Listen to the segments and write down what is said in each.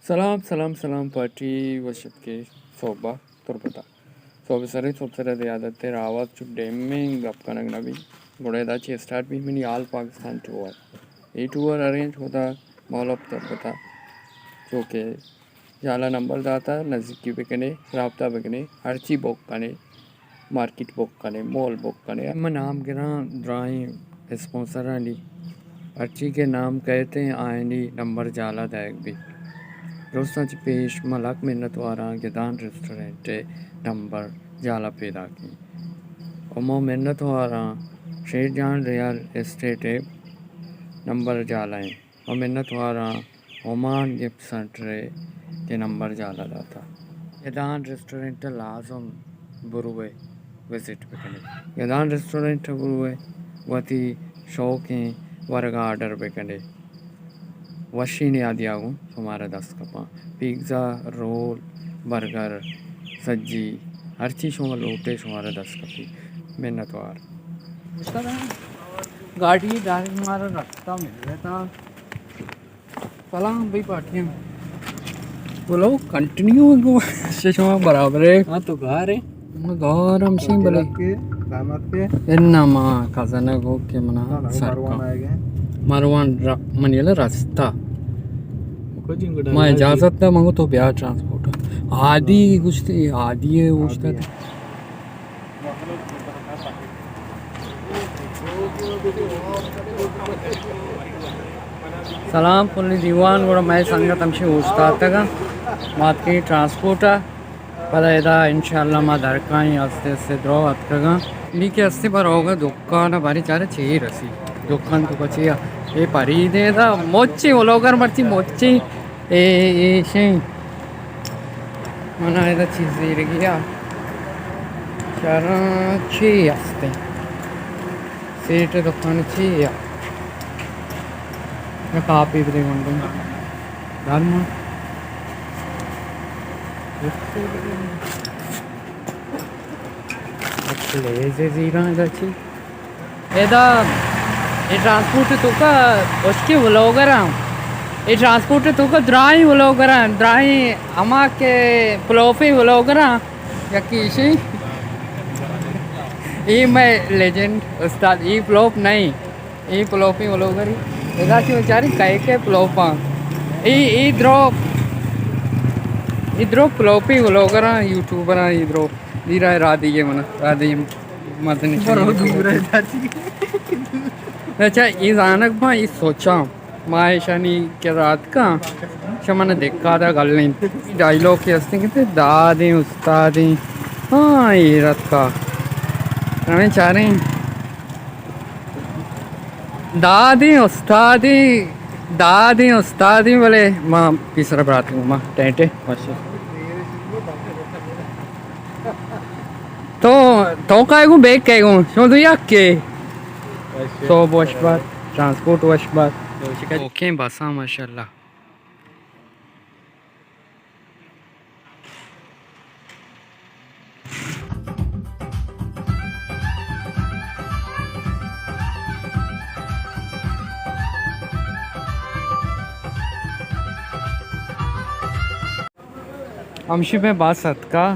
سلام، سلام، سلام پارٹی، وش اتکے سہب ءَ تربت ءَ۔ سہب سرے، سہب سرے دے عادت ءَ راوت چو ڈیمیں گپ کنگ نہ بی۔ گڑا ادا چہ اسٹارٹ بی، منی آل پاکستان ٹور۔ اے ٹور ارینج کتا مال آف تربت ءَ، چو کہ جالا نمبر داتا، نزیکی بکنے، رابطہ بکنے، ہرچی بک کنے، مارکیٹ بک کنے، مال بک کنے۔ من نام گراں درائیں اسپانسرانی، ہرچی کہ نام کئیت ایں آیانی نمبر جالا دئیگ بیت۔ درستاں چہ پیش من لک منت واراں گدان ریسٹورنٹ ءِ نمبر جالا پیداک ایں۔ و من منت واراں شیر جان ریئل اسٹیٹ ءِ نمبر جالا ایں۔ و منت واراں اومان گفٹ سینٹر ءِ کہ نمبر جالا داتا۔ گدان ریسٹورنٹ ءَ لازم بروئے، وزٹ بکنے۔ گدان ریسٹورنٹ ءَ بروئے، وتی شوقیں ورگ ءَ آرڈر بکنے۔ وشیں نیادی ءَ گوں شمارا دست کپاں۔ پیزا، رول، برگر، سجی، ہرچی شما لوٹے شمارا دست کپی۔ منت وار۔ گاڑی ڈائریکٹ مارا رستہ مل رہتا۔ سلام بھائی پارٹی۔ بولو، کنٹینیو گو۔ اچھا، شما برابر ہے۔ ہاں، تو گار ہے۔ ما گار ہم شیں بلے۔ کے، داماد کے۔ انا ما کزن گو کہ منا ہاں، سر مروان کا۔ آئے گئے۔ مروان ر-، من یلا رستہ۔ ما اجازت دا، منگو تو بیا ٹرانسپورٹ۔ عادی گوشتے، عادی ہے، گوشتے۔ سلام پلی دیوان، گڑا مئے سنگت ہمشی اوشتاتگ ءَ، ما اتکیں ٹرانسپورٹ ءَ، پدا ادا انشاءاللہ ما درکائیں، آستے آستے درو اتکگاں۔ نی کہ استے بروگا دکان ءَ، باری چارے چی رسی دکان تو کچی ءَ۔ اے پریدے دا مچی ولوگر مرچی مچی۔ اے، اے شیں۔ من ادا چیز زیرگی ءَ چاراں چی ہستیں۔ سیٹ دکان چی ءَ؟ نہ کاپی بدے گنڈوں۔ دارما۔ اچھا، لیزے زیراں ادا چی؟ ادا اے ٹرانسپورٹ توکا اشکے ولوگر آں۔ اے ٹرانسپورٹ توکا درائیں ولوگر آں، درائیں ہما کہ پلوپیں ولوگر آں۔ یکی ایشی، اے مئے لیجنڈ استاد، اے پلوپ نہیں، اے پلوپیں ولوگر ہی۔ ادا چی بیچاری کئے کئے پلوپ آں۔ اے، اے درو، اے درو پلوپیں ولوگر آں، یوٹیوبر آں، اے درو۔ دیرا را دیے منا، را دیے مدنی برو دور ہے چاچی۔ اچھا، اے زانگ باں، اے سوچاں۔ ما ایشانی کہ راتکاں، شما نے دکا دا گلیں۔ ڈائیلاگ کہ ہستیں کہ دادیں استادیں۔ ہاں، اے راتکا۔ ہمیں چاریں۔ دادیں استادیں، دادیں استادیں، بلے ما پیسرا براتیں، ما ٹینٹے۔ تو، تو کئے گوں، بیگ کئے گوں؟ شما تو یک کے؟ سہب وش بات، ٹرانسپورٹ وش بات۔ اوکے، بساں ماشاءاللہ۔ ہمشی پہ بس اتکا،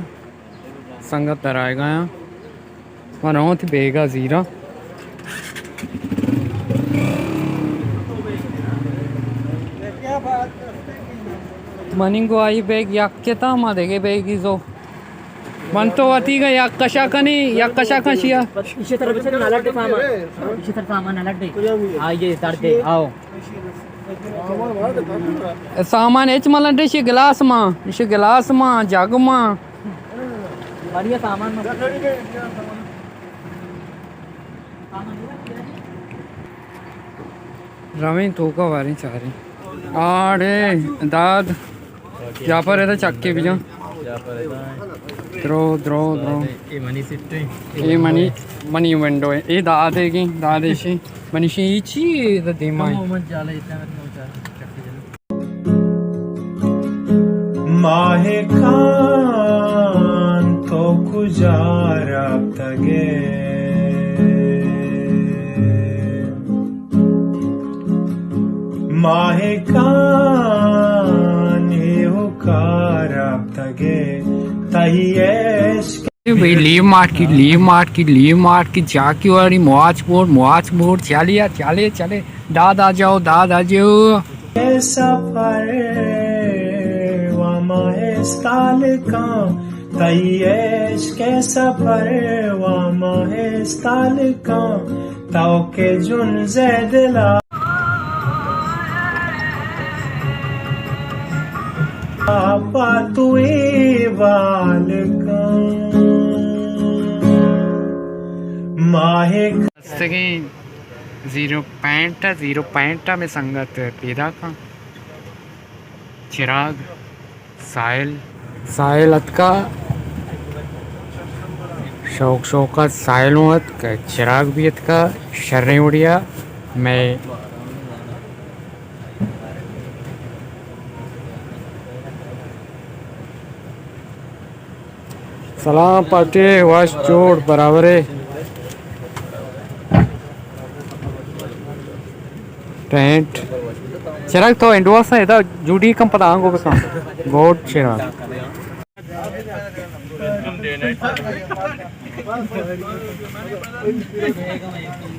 سنگت درائیگا آں۔ من ہوں وتی بیگا زیراں۔ منی گوں آئی بیگ یک کتا، ما دگہ بیگی زو۔ من تو وتی گا یک کشا کنی، یک کشا کشیا۔ ایشی طرف سے نہ لڈے سامان۔ ایشی طرف سامان نہ لڈے۔ آئیے، درد ہے، آؤ۔ سامان ہچ ملنڈ، ایشی گلاس ما، ایشی گلاس ما، جگ ما۔ بڑھیا سامان ما۔ رویں توکا واریں چاریں۔ آڑے داد۔ جاپر ادا چکے بجاں۔ درو، درو، درو۔ اے منی سیٹ ایں۔ اے منی، منی ونڈو ایں۔ اے دادے گی، دادے شی۔ منی شی چی اے دیما ایں۔ ماہکان تو کجا رپتگ ئے؟ ماہکان اے بھئی، لیو مارکیٹ، لیو مارکیٹ، لیو مارکیٹ، جاکی والی مواچ بورڈ، مواچ بورڈ، چلیا، چلے، چلے، دادا جاؤ، دادا جاؤ۔ سفر و ماہ استال کاں، تئی عشق سفر و ماہ استال کاں، تو کہ جن زیدلا پاتوی بال کاں۔ ماہ استگیں زیرو پینٹ ءَ، زیرو پینٹ ءَ مئے سنگت پیداک اَنت۔ چراگ، ساحل۔ ساحل اتکا، شوق شوق ءَ ساحل اوں اتک، چراگ بھی اتکا، شریں وڑیا مئے سلام پارٹی، وش جوڑ برابرے۔ ٹینٹ۔ چراگ تو انڈو اساں ادا جوڑی کم پدا آنگو بکن۔ گوڈ چراگ۔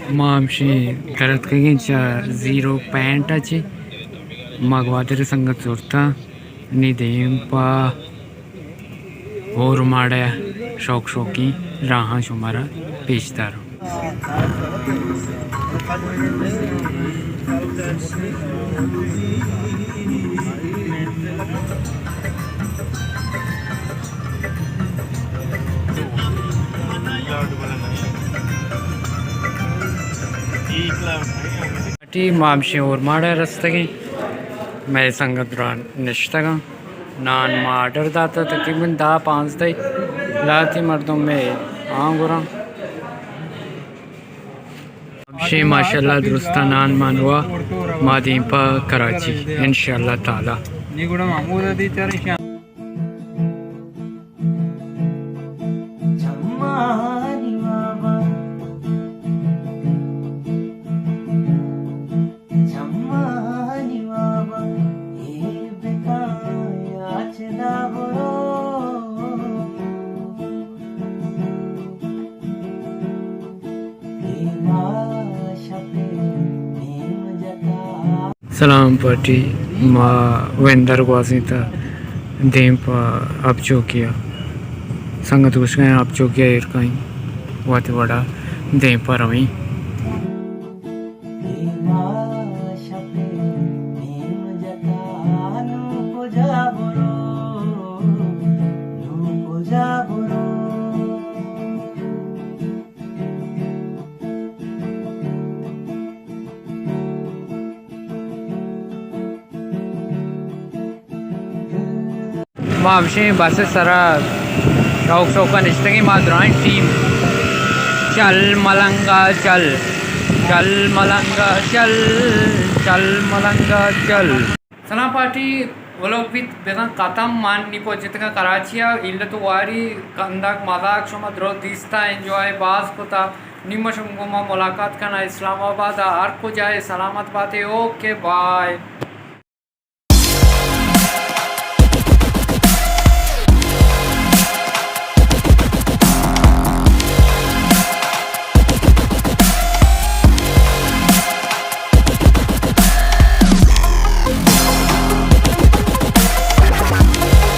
ما ہمشی درتکگیں چہ زیرو پینٹ ءَ چی۔ ما گوادر سنگت زرتا۔ نی دیم پا ہور ماڑہ شوق شوقیں راہاں شمارا پیش داراں۔ ٹی ما ہمشیں ہور ماڑہ رستگیں، مئے سنگت درا نشتگاں۔ نان ما آرڈر داتا، تقریباً دہ پانزدہ لہتے مردم مئے آں گراں۔ ہمشیں ماشاءاللہ درستاں نان مان وا، ما دیم پہ کراچی انشاءاللہ تعالی۔ سلام پارٹی، ما وندر گوازیں تا دیم پہ آب چوکی ءَ۔ سنگت گوشگا آب چوکی ءَ ایر کائیں، وت وڑا دیم پہ رویں۔ ما ہمشیں بس ءِ سرا شوق شوق ءَ نشتگیں، ما درائیں ٹیم۔ چل ملنگا چل، چل ملنگا چل، چل ملنگا چل۔ سلام پارٹی، ولوگ بیت بزاں ختم۔ من نی پہنچتگاں کراچی ءَ، علت واری کندگ مزاک شما درست دیستا، انجوائے باز کتا۔ نی ما شما گوما ملاقات کناں اسلام آباد ءَ۔ ہر کجا ئے سلامت باتے، اوکے بائے۔